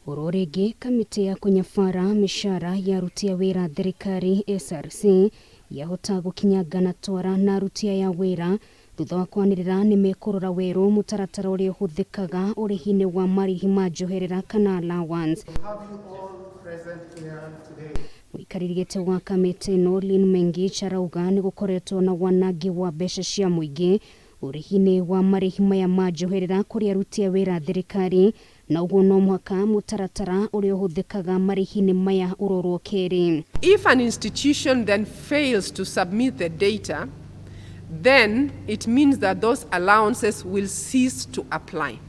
Oro rĩngĩ kamĩtĩ ya kũnyabara mĩcara ya aruti a wĩra a thirikari SRC yahota gũkinyangana twara na aruti aya a wĩra thutha wa kwanĩrĩra nĩmekũrora werũ mũtaratara ũrĩa ũhũthĩkaga ũrĩhi-inĩ wa marĩhi ma njoherera kana allowance. Mũikarĩri gĩtĩ wa kamĩtĩ ĩno Lynn Mengich arauga nĩgũkoretwo na wanangi wa mbeca cia mũingĩ ũrĩhi-inĩ wa marĩhi maya ma njoherera kũrĩ aruti a wĩra a thirikari na ũguo no mũhaka mũtaratara ũrĩa ũhũthĩkaga marĩhi-inĩ maya ũrorwo kerĩ. If an institution then fails to submit the data, then it means that those allowances will cease to apply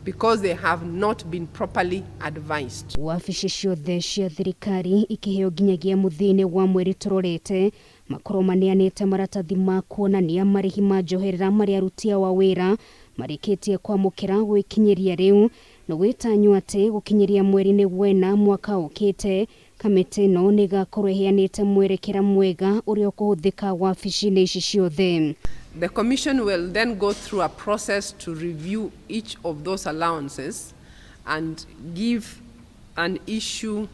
because they have not been properly advised. Wabici ciothe cia thirikari ikĩheo nginyagia mũthia-inĩ wa mweri tũrorete makorwo maneanĩte maratathi ma kuonania marĩhi ma njoherera marĩa aruti ao a wĩra marĩkĩtie kwamũkĩra gwĩkinyĩria rĩu. Nĩ gwĩtanywo atĩ gũkinyĩria mweri-inĩ wena mwaka ũkĩte, kamĩtĩ ĩno nĩ ĩgakorwo ĩheanĩte mwerekera mwega ũrĩa ũkũhũthĩka wabici-inĩ ici ciothe. The Commission will then go through a process to review each of those allowances and give an issue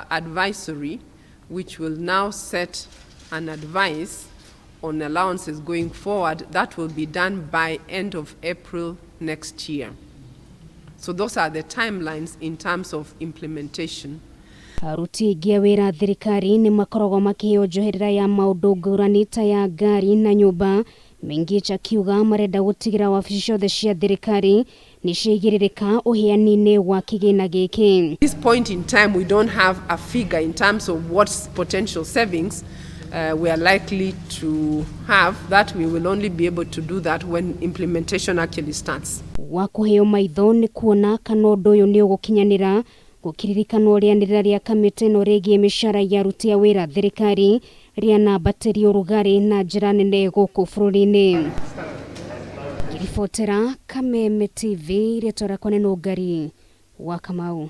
advisory which will now set an advice on allowances going forward. That will be done by end of April next year. So those are the timelines in terms of implementation. Aruti aingĩ a wĩra a thirikari nĩ makoragwo makĩheo njoherera ya maũndũ ngũrani ta ya ngari na nyũmba. Mengich akiuga marenda gũtigĩra wabici ciothe cia thirikari nĩ ciaigĩrĩrĩka ũheani-inĩ wa kĩgĩna gĩkĩ. At this point in time, we don't have a figure in terms of what potential savings we are likely to have. That we will only be able to do that when implementation actually starts. Wa kũheo maitho nĩ kuona kana ũndũ ũyũ nĩ ũgũkinyanĩra. Gũkĩririkanwo rĩanĩrĩra rĩa kamĩtĩ ĩno rĩgiĩ mĩcara ya aruti a wĩra thirikari rĩanambatĩria ũrugarĩ na njĩra nene gũkũ bũrũri-inĩ. Ngĩribotera Kameme TV, rĩtwa rĩakwa nĩ Nũngari wa Kamau.